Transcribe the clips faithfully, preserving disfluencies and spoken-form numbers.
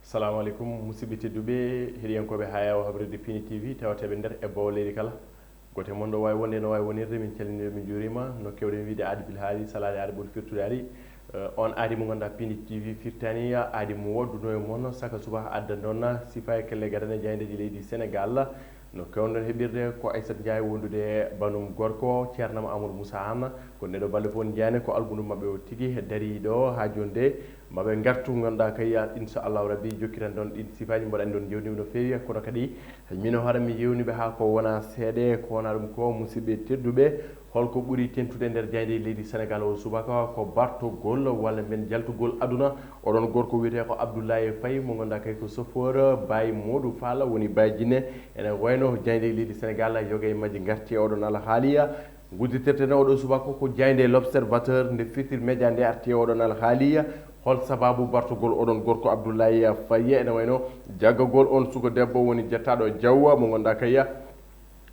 Salamu aleykum, musidɓe tedduɓe, heɗiyankooɓe haa yawo habrede Pini T V, tawateeɓe nder e bawo leydi kala. Gooto e mon ɗo waawi wonde no waawi wonirde, min calminiiɓe, min njuuriima. No keewɗen wiide, aadi bil haali, salaade aadi ɓuri firtude aadi. Eh, on aadi mo ngannduɗaa Pini T V firtani, aadi mo woɗɗuno e mon, saka suba adda noon sifa e kelle gadane jaayndeeji leydi Senegal. No keewɗen heɓirde ko Aissata Ndiaye wondude banum gorko, ceernam Amadou Moussa Anne. Ko nde ɗo balɗe fof njiyani ko algundu maɓɓe o tigi darii ɗo haa jooni de. Maɓe ngartu ngannduɗaa kay, inchallahu rabbi, jokkitan ɗon ɗin sifaaji, mboɗo anndi on jewniɓe no feewi, kono kadi mino hara mi yewniɓe haa ko wona seeɗa, ko wona ɗum ko, musidɓe tedduɓe, holko ɓuri tentude nder jaaynde leydi Senegal o subaka, ko bartogol walla mbiyen jaltugol aduna oɗon gorko wiyetee ko Abdoulaye Faye, mo ngannduɗaa kay ko chauffeur Baye Modou Fall, woni Baye Jinne. Ene wayno jaaynde leydi Senegal yoga e majji ngarti e oɗon alhaaliya. Ngudditirten oɗo subaka ko jaaynde L'Observateur, nde Futurs Médias nde arti e oɗon alhaaliya. Hol sababu bartugol oɗon gorko Abdoulaye Faye? Ene wayno jaggagol on suko debbo woni jettaaɗo Jawwa, mo ngannduɗaa kay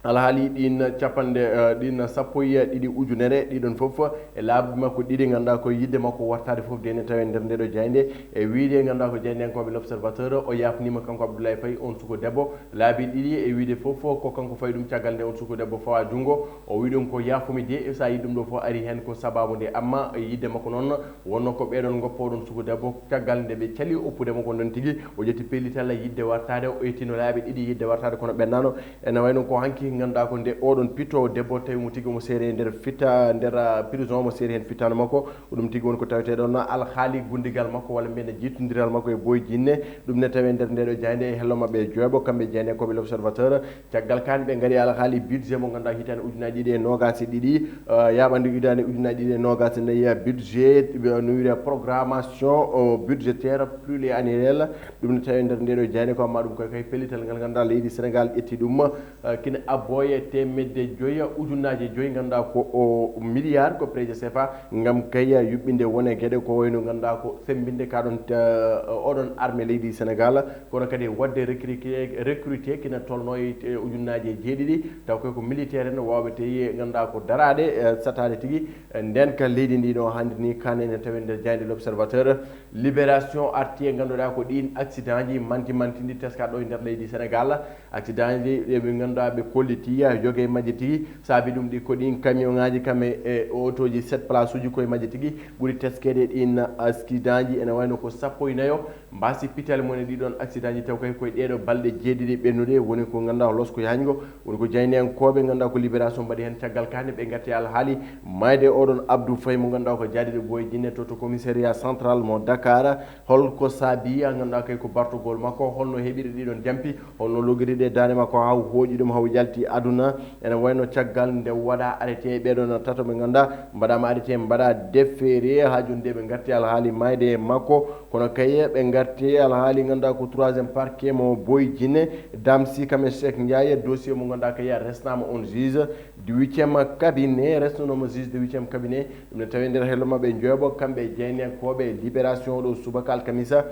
alhaali ɗin capanɗe, eh, ɗin sappo e ɗiɗi ujunere, ɗiɗon fof e laabi makko ɗiɗi, ngannduɗaa ko yiɗde makko wartaade fof de ene tawee nder nde ɗo jaaynde. E wiide ngannduɗaa ko jaayndiyankooɓe L'Observateur, o yaafniima kanko Abdoulaye Faye on suko debbo laabi ɗiɗi, e wiide fof ko kanko fayi ɗum caggal nde on suko debbo fawa junngo. O wi ɗum ko yaafumi de, so a yiɗi ɗum ɗo fof ari heen ko sababu nde, amma e yiɗde makko noon wonno ko ɓeɗon ngoppa oɗon suko debbo caggal nde ɓe cali oppude mo ko noon tigi. O ƴetti pellital yiɗde wartaade, o ƴettino laabi ɗiɗi yiɗde wartaade kono ɓennano. Ene wayno ko hanki ngannduɗaa ko nde oɗon pito debbo tawi mo tigi omo seere e nder fitta, nder, ah, prison, omo seere heen fittaandu makko. Ko ɗum tigi woni ko tawetee ɗon alhaali gonndigal makko walla mbiyen jiitondiral makko e Boy Jinne. Ɗum ne tawee nder nde ɗo jaaynde e hello maɓɓe e joyɓo, kamɓe jaayndiyankooɓe L'Observateur. Caggal kaan ɓe ngari alhaali budget mo ngannduɗaa hitaande ujunaaji ɗiɗi e noogaas e ɗiɗi, eh, yaaɓande hitaande ujunaaji ɗiɗi e noogaas e nayi, budget, eh, no wiyetee programmation, oh, budgétaire pluriannuelle. Ɗum ne tawee nder nde ɗo jaaynde ko amma ɗum koye kay pellital ngal ngannduɗaa leydi Senegal ƴetti ɗum, eh, kina abboye teemedde joyi ujunaaji joyi, ngannduɗaa ko o milliard ko prêt C F A. Ngam kay yuɓɓinde wone geɗe ko wayno ngannduɗaa ko semmbinde ka ɗon, eh, oɗon armée leydi Senegal, kono kadi waɗde recruté, recruté kina tolno e, eh, ujunnaaji e jeeɗiɗi, taw koy ko militaire en wawɓe tawi ngannduɗaa ko daraade, eh, sataade tigi, eh, nden ka leydi ndi ɗo hannde ni, kan ene tawi nder jaaynde L'Observateur. Libération arti e ngannduɗaa ko ɗin accident ji manti manti ndi teska ɗo e nder leydi Senegal. Accident ji ɗi ɓe ngannduɗaa ɓe kolliti yoga e majji tigi, saabi ɗum ɗi ko ɗin camion ŋaaji kam e, e otoji sept place uji koye majji tigi ɓuri teskeede ɗin accident ji. Ene wayno ko sappo e nayo mbasi pitali mon e ɗiɗon accident ji, taw kay koye ɗeɗo balɗe jeeɗiɗi ɓennuɗe woni ko ngannduɗaa losko yaajngo. Woni ko jaayndiyankooɓe ngannduɗaa ko Libération mbaɗi heen caggal kaane, ɓe ngatti alhaali mayde oɗon Abdou Faye mo ngannduɗaa ko jaadiɗo Boy Jinne to, to commissariat central mo Dakar. Holko saabi a ngannduɗaa kay ko bartugol makko, holno heɓiri ɗiɗon jampi, holno logiri ɗe daande makko haa hooƴi ɗum haa yalti aduna? Ene wayno caggal nde waɗa arrêté ɓeɗon tato ɓe ngannduɗaa mbaɗama arrêté, mbaɗa déféré, haa jooni de ɓe ngarti alhaali mayde e makko. Kono kay ɓe ngarti alhaali ngannduɗaa ko troisième parquet mo Boy Jinne, Dame Sy kam e Cheikh Ndiaye, dossier mo ngannduɗaa kay resnama on juge de huitième cabinet, resnunoma juge de huitième cabinet. Ɗum ne tawi nder hello maɓɓe joyɓo, kamɓe jaayndiyankooɓe Libération ɗo subaka alkamisa.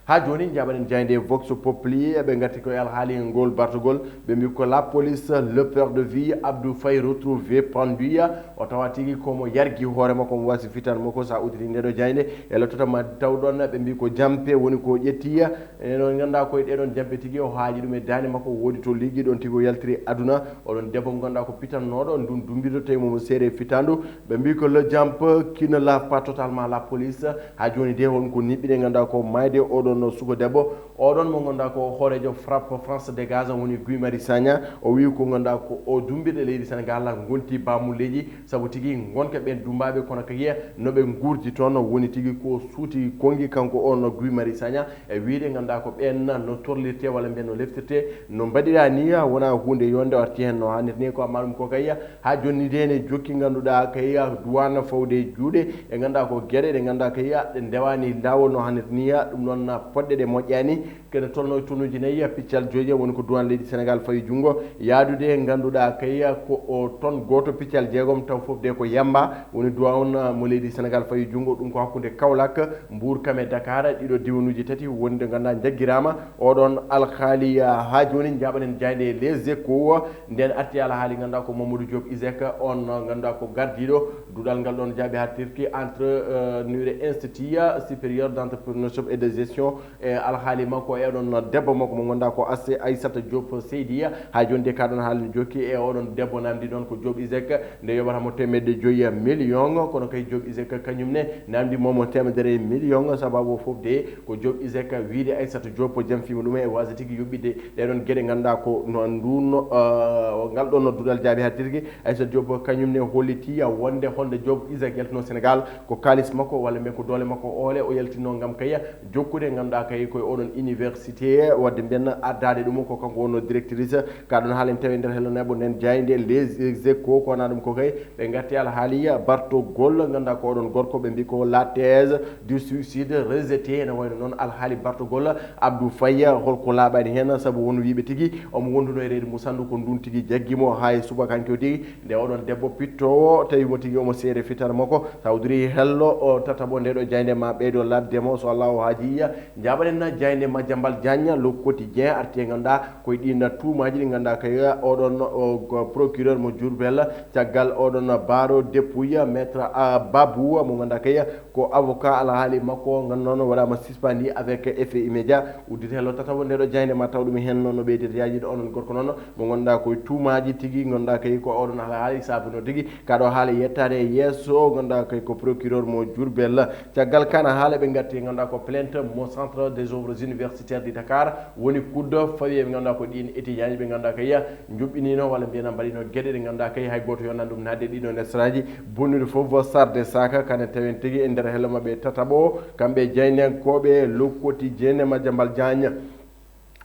Haa jooni njaɓaɗen jaaynde Vox Populi, eɓe ngati koye alhaali ngol bartugol. Ɓe mbi ko la police, le père de vie, Abdou Faye retrouvé pendu. O tawa tigi komo yargi hoore makko, mo wasi fitan makko, sa utiti nde ɗo jaaynde. E lottata ma taw ɗon, ɓe mbi ko jampe woni ko ƴetti. Ene noon ngannduɗaa koye ɗeɗon jampe tigi o haaji ɗum e daande makko, woodi to liggi ɗon tigi o yaltiri aduna. Oɗon debbo ngannduɗaa ko pitannooɗo ndun dumbito tawi mo seere fitandu. Ɓe mbi ko le jampe qui ne lave pas totalement la police. Haa jooni de, won ko niɓɓiɗe ngannduɗaa ko mayde oɗon suko debbo. Oɗon mo ngannduɗaa ko hooreejo Frappe France Dégage woni Guy Marius Sagna. O wi ko ngannduɗaa ko o dumbirɗe leydi Senegal ngonti bamulleeji, sabu tigi ngonka ɓen dumbaɓe kono kadi no ɓe ngurdi toon woni tigi ko suuti konngi kanko on Guy Marius Sagna. E wiide ngannduɗaa ko ɓen no torlirte walla mbiyen no leftirte, no mbaɗira ni wona huunde yonde o arti heen no hannirta ni, ko amma ɗum ko kay haa jonni de ne jokki ngannduɗaa kay duwana fawde juuɗe e ngannduɗaa ko geɗe ɗe ngannduɗaa kay ɗe ndewani laawol no hannirta ni, ɗum noon poɗɗe ɗe moƴƴani. Kene tolno e tonuuji nayi piccal joyi woni ko duwan leydi Senegal fayi junngo, yaadude ngannduɗaa kay ko o ton gooto piccal jeegom taw fof de ko yamba woni duwan mo leydi Senegal fayi junngo. Ɗum ko hakkunde Kaolack, Mbour kam e Dakar, ɗiɗo diwanuuji tati wonde ngannduɗaa njaggiraama oɗon alhaali. Haa jooni njaɓanen jaaynde Les Échos, nden arti alhaali ngannduɗaa ko Mamadou Diop Isaac, on ngannduɗaa ko gardiiɗo duɗal ngal ɗon jaaɓi haa Turquie, entraîneur Institut Supérieur d'Entrepreneurship et de Gestion. E alhaali makko e oɗon debbo makko mo ngannduɗaa ko Asse Aissata Diop Seydiya. Haa jooni de ka ɗon haala no jokki e oɗon debbo namdi noon ko Diop Isaac nde yoɓata mo teemedde joyi million, kono kay Diop Isaac kañum ne namdi momo teemedere million. Sababu o fof de ko Diop Isaac wiide Aissata Diop jamfiima ɗum e waasa tigi yoɓɓitde ɗeɗon geɗe ngannduɗaa ko no ndun, eh, ngal ɗon no duɗal jaabi haa tirki. Aissata Diop kañum ne holliti wonde holde Diop Isaac yaltino Sénégal ko kaalis makko walla mbiyen ko doole makko oole o yaltinno ngam kay jokkude ngannduɗaa kay koye oɗon université wadde mbiyen addaade ɗum ko kanko wonno directrice. Ka ɗon haalen tawi nder hello nebo nden jaaynde Les Échos ko wona ɗum ko kay ɓe ngatti alhaaliya bartogol ngannduɗaa ko oɗon gorko ɓe mbi ko la thèse du suicide rejeté ene wayno noon alhaali bartogol Abdou Faye holko laaɓani heen sabu won wiiɓe tigi omo wonduno e reedu musandu ko ndun tigi jaggimo haa e subaka hanki o tigi nde oɗon debbo pittoowo tawi mo tigi omo seere fitar makko tawdiri hello o tataɓo nde ɗo jaaynde ma ɓeydo labde mo so allahu haaji yiya. Njaɓaɗen jaaynde Madiambal Diagne, Le Quotidien arti e ngannduɗaa koye ɗin tuumaaji ɗi ngannduɗaa kay oɗon o, procureur mo Diourbel caggal oɗon baaro dépouille maître, ah, Babou mo ngannduɗaa kay ko avocat alhaali makko ngannduɗaa noon waɗaama suspendu avec effet immédiat. Uddite hello tataɓo nde ɗo jaaynde ma taw ɗum heen noon no ɓeydete yaajiɗo onon gorko noon mo ngannduɗaa koye tuumaaji tigi ngannduɗaa kay ko oɗon alhaali sabuno tigi ka ɗo haala yettaade e yeeso ngannduɗaa kay ko procureur mo Diourbel. Caggal kana haala ɓe ngatti ngannduɗaa ko plainte mo Centre des Œuvres Universitaires de Dakar woni kuddo fawi e ɓe ngannduɗaa ko ɗin étudiant ji ɓe ngannduɗaa kay njuɓɓinino walla mbiyana mbaɗino geɗe ɗe ngannduɗaa kay hay gooto yonani ɗum naatde ɗiɗo nder saraaji bonnude fof sarde saka kane tawen tigi e nder hello maɓɓe tataɓo kamɓe jaayndiyankooɓe Le Quotidien e Madiambal Diagne.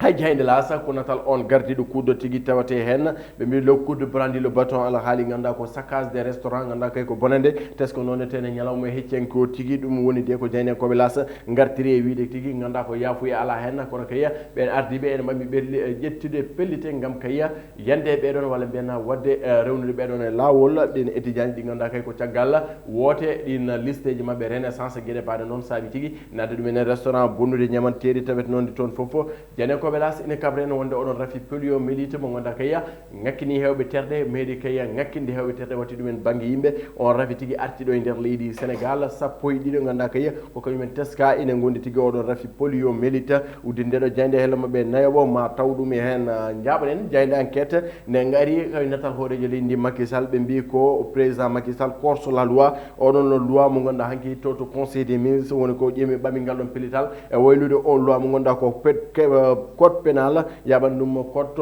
Hay jaaynde laasa ko natal on gardiiɗo kuddo tigi tawate heen ɓe mbi le kuddo brandi le baton alhaali ngannduɗaa ko saccage des restaurants ngannduɗaa kay ko bonande tesko noon e tene ñalawma e heccanki o tigi ɗum woni de ko jaayndiyankooɓe laasa ngartiri e wiide tigi ngannduɗaa ko yaafuya alaa heen kono kay ɓen ardiiɓe ene mbaɗi ɓerli e ƴettude pellite ngam kay yande e ɓeɗon walla mbiyen wonde eh, rewnude ɓeɗon e laawol ɗin étudiant ji ɗi ngannduɗaa kay ko caggal woote ɗin listeji maɓɓe renaissance gueɗe baɗe noon saabi tigi nadde ɗumen e restaurant bonnude ñamanteeri tawete noon ɗi toon fof. Jaayndiyankooɓe laasa ina kabre en wonde oɗon rafi poliomyélite mo ngannduɗaa kay ŋakkini heewɓe terɗe meeɗi kay ŋakkinde heewɓe terɗe watti ɗumen bannge yimɓe on rafi tigi arti ɗo e nder leydi Sénégal sappo e ɗiɗo ngannduɗaa kay ko kañumen teska ina ngondi tigi oɗon rafi poliomyélite. Udditde ɗo jaaynde hello maɓɓe nayoɓo ma taw ɗum e heen, ah, njaaɓaɗen jaaynde enquête nde ngari kay natal hooreejo leydi ndi Macky Sall ɓe mbi ko président Macky Sall corse la loi oɗon no loi mo ngannduɗaa hanki to to conseil des ministres woni ko ƴeemi ɓami ngal ɗon pellital e waylude on loi mo ngannduɗaa ko pet- ke- eh, code pénal yaɓan ɗum code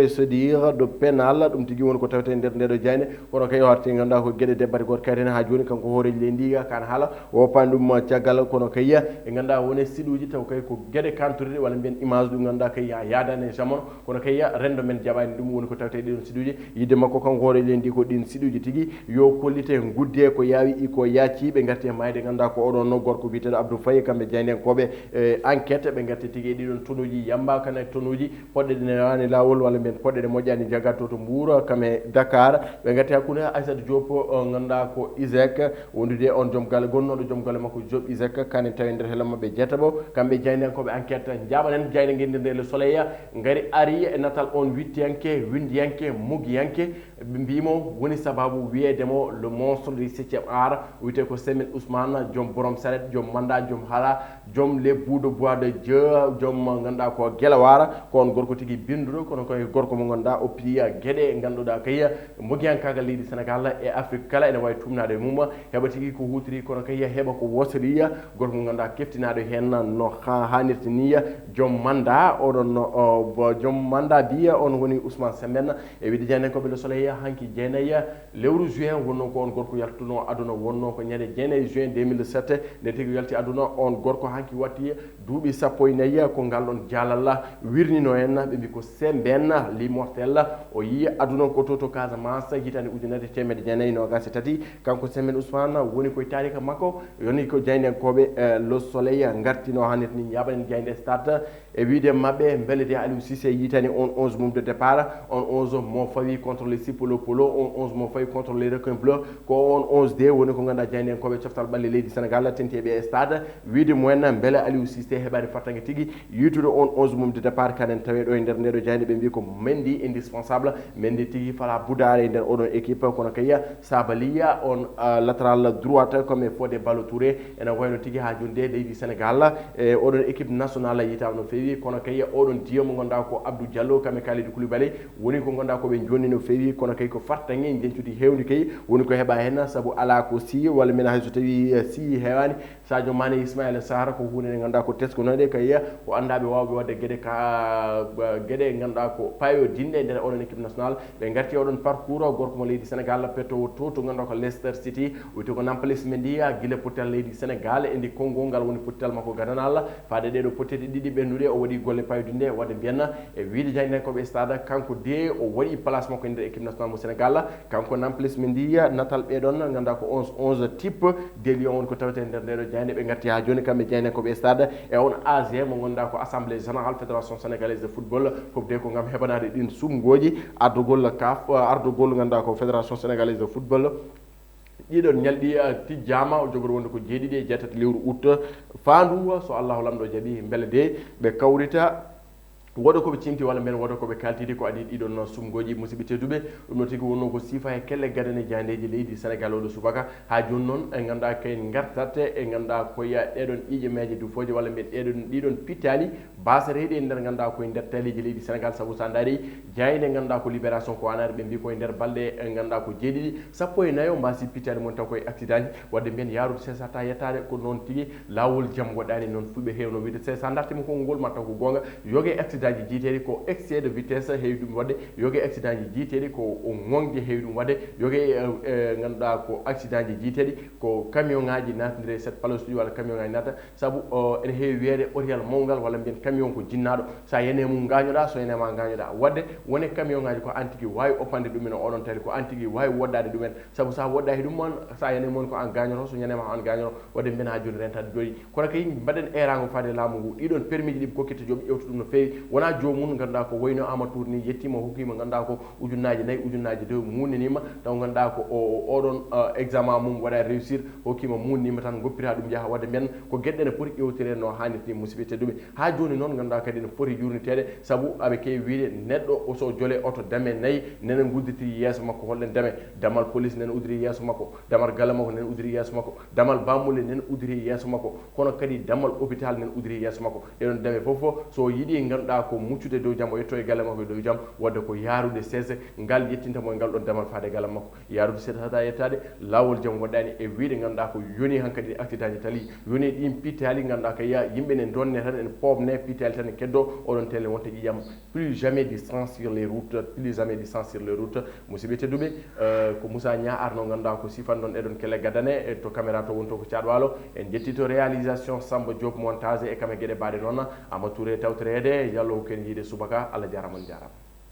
procédure de pénal ɗum tigi woni ko tawete nder nde ɗo jaaynde kono kay o arti ngannduɗaa ko geɗe debbati goto kayten haa jooni kanko hooreejo leydi ndi kan haala o woppaani ɗum caggal kono kay e ngannduɗaa woni siɗuuji taw kay ko geɗe kantoriɗe walla mbiyen image ɗum ngannduɗaa kay ya yaadaani e jamono kono kay renndo men jaɓaani ɗum woni ko tawte ɗiɗon siɗuuji yidde makko kanko hooreejo leydi ndi ko ɗin siɗuuji tigi yo kollite guddee ko yaawi e ko yaaci ɓe ngarti e maayde ngannduɗaa ko oɗon no gorko biyeteeɗo Abdou Faye kamɓe jaayndiyankooɓe e enquête ɓe ngarti tigi e ɗiɗon tonuuji yamba kana tonuuji poɗɗe ɗe newani laawol walla mbiyen poɗɗe ɗe moƴƴani jagatto to Mbuur kam e Dakar ɓe ngarti hakkunde Aissata Diop o ngannduɗaa ko Isaac wondude on joom galle gonnooɗo joom galle makko Diop Isaac kane tawi nder hello maɓɓe jeetaɓo kamɓe jaayndiyankooɓe enquête njaaɓanen jaaynde ngenndi nde Le Soleil ngari ari e natal on wittiyanke winndiyanke mogiyanke ɓe mbimo woni sababu wiyeede mo le monstre du septième art wiyete ko Semin Ousmane joom borom saret joom manda joom hala joom le bout de bois de Dieu joom ngannduɗaa ko Gelawara ko on gorko tigi binduɗo kono koye gorko mo ngannduɗaa o piya geɗe ngannduɗaa kay mogiyankagal leydi Sénégal e Afrique kala ene wawi tumnade e mum heɓa tigi ko hutiri kono kay heɓa ko wosoriya gorko mo ngannduɗaa keftinaɗo heen no ha hanirta ni joom manda oɗon o, bo- joom manda biya on woni Ousmane Sembène e wiide jaayndiyankooɓe Le Soleil hanki jeenayya lewru juin wonno ko on gorko yaltuno aduna wonno ko ñande jeenayi juin deux mille sept nde tigi yalti aduna on gorko hanki watti duuɓi sappo e nayi ko ngal ɗon jaalal wirnino en ɓe mbi ko Sembène l'immortel o yi aduna ko to to Casamance hitande ujunere teemedde jeenayi nogas e tati kanko Sembène Ousmane woni koye taarika makko yoni ko jaayndiyankooɓe eh, Le Soleil ngartino hannirta ni yaaɓanen jaaynde Stade e wiide maɓɓe mbele de Aliou Cissé yitani on onze mum de départ on onze mo fawi contre les Sipolo Polo on onze mo fawi contre les Requins Bleus ko on onze de woni ko ngannduɗaa jaayndiyankooɓe coftal ɓalli leydi Sénégal tenteɓe e stade wiide mumen mbele Aliou Cissé heɓani fattange tigi yitude on onze Mum de départ kanen tawe ɗo e nder ndeɗo jayde, ɓe mbi ko Mendy indispensable, Mendy tigi fala budare e nder oɗon équipe. Kono kay Sabaliya on, uh, latéral droite comme Fodé Ballo Touré, ene wayno tigi ha jonde leydi Sénégal e oɗon équipe nationale yitama no feewi. Kono kay oɗon diyo mo ganduɗa ko Abdou Diallo kame Kalidou Koulibaly woni ko ganduɗa ko ɓe jonni no feewi. Kono kay ko fartange jencude hewndi kay woni ko heɓa hen, saabu ala ko si walla mena hayso tawi, eh, si hewani. Sadio Mané, Ismaïla Sarr ko hunde nde ganduɗa ko teskunoɗe kay, ko andaɓe wawɓe wadde gueɗe ka, gueɗe ganduɗa ko payo dinɗe e nder oɗon équipe nationale. Ɓe garti oɗon parcours gorko mo leydi Sénégal pettowo to to ganduɗa ko Leicester City, wiyte ko Nampalys Mendy, guila pottal leydi Sénégal e ndi Congo ngal woni pottal makko gadanal. Faade ɗeɗo potteɗe ɗiɗi ɓennuɗe o waɗi golle payo dinɗe, wadde mbiyanna e wiide jaydenkoɓe stade kanko de o waɗi place makko e nder équipe nationale mo Sénégal. Kanko Nampalys Mendy, natal ɓeɗon ganduɗa ko onze onze type de Lion woni ko tawete nder ndeɗo jayde. Ɓe gatti ha joni kamɓe jaydenkoɓe stade e on A G mo ganduɗa ko assemblée générale fédération sénégalaise de football, foof de ko gam heɓanade ɗin sumgoji ardugol kaf, ardugol ganduɗa ko fédération sénégalaise de football. Ɗiɗon ñalɗi, eh, tijjama, o jogori wonde ko jeeɗiɗi e jeetati lewru août. Fandu so Allahu lamɗo jaaɓi beele de ɓe kawrita woda ko ɓe cinti walla mbiyen woda ko ɓe kaltidi ko adi ɗiɗon sumgoji. Musidɓe tedduɓe, ɗum no tigi wonno ko sifa e kelle gadane jahandeji leydi Sénégal oɗo subaka. Ha joni noon e ganduɗa kay gartate e ganduɗa koye ɗeɗon ƴiƴe meeje dufoje walla mbiyen ɗeɗon ɗiɗon pittali basareɗi e nder ganduɗa koye nder taliiji leydi Sénégal, saabu sa daari jayde ganduɗa ko Libération ko anare ɓe mbi koye nder balɗe e ganduɗa ko jeeɗiɗi sappo e nayo mbasi pittali mon taw koye accident ji. Wadde mbiyen yarude sesa ta yettade ko noon tigi lawol jam waɗani noon fulɓe hewno wiide sesa dartima konngol ngol ma taw ko gonga. Yoge accident ji jiiteɗi ko excès de vitesse heewi ɗum wadde, yoge accident ji jiiteɗi ko o gonje heewi ɗum wadde, yoge, eh, eh, ganduɗa ko accident ji jiiteɗi ko camion ngaji natidire set palosuji walla camion ngaji nata. Saabu o ene heewi wiyede otiyal mawngal walla mbiyen camion ko jinnaɗo, sa yani mum gañoɗa, so yani ma gañoɗa. Wadde wone camion ngaji ko an tigi wawi oppande ɗumen oɗon tari, ko an tigi wawi woddade ɗumen. Saabu sa wodda he ɗum on, sa yani mon ko an gañoto, so yani ma an gañoto. Wadde mbiyen ha joni rentade joni. Kono kay mbaɗen erango faade laamu ngu. Ɗiɗon permis ji ɗi ɓe kokkita joom ƴewta ɗum no feewi. Wona joomum ganduɗa ko wayno Amadou Touré ni yettima hokkima ganduɗa ko ujunnaji nayyi, ujunnaji dow muninima taw ganduɗa ko o, o, oɗon, eh, examen mum waɗa réussir, hokkima muninima tan goppita ɗum jaaha. Wadde mbiyen ko gueɗe ɗe ne poti ƴewtire no hannirta ni musidɓe tedduɓe. Ha joni noon ganduɗa kadi ne foti yurniteede saabu aɓe kewi wiide neɗɗo o so jole oto dame nayyi nene gudditiri yeeso makko, holɗen dame? Damal police nene udiri yeeso makko, damal galle makko nene udiri yeeso makko, damal bammulle nene udiri yeeso makko, kono kadi damal hôpital nene udiri yeeso makko. Ɗeɗon dame fof so yiiɗi ganduɗa ko muccude dow jam o yetto e galle makko e dow jam, wadde ko yarude sese ngal yettinta mo e ngal ɗon damal faade galle makko. Yarude seeɗa tata yettade lawol jam waɗani e wiide ganduɗa ko yoni hankadi accident ji tali yoni ɗin pittali ganduɗa ka ya yimɓe ne donne tan en pobne pittali tan en keddo oɗon tele wonta ƴiƴam. Plus jamais de sang sur les routes, plus jamais de sang sur les routes. Musidɓe tedduɓe, eh, ko Moussa Niang arno ganduɗa ko sifan ɗon eɗon kele gadane e to caméra to wonto ko caɗwalo. En jettito réalisation Samba Diop montage e kame gueɗe baɗe noon. Ama Touré tawtorede yallo ko ken yiide subaka. Allah jarama, on jarama.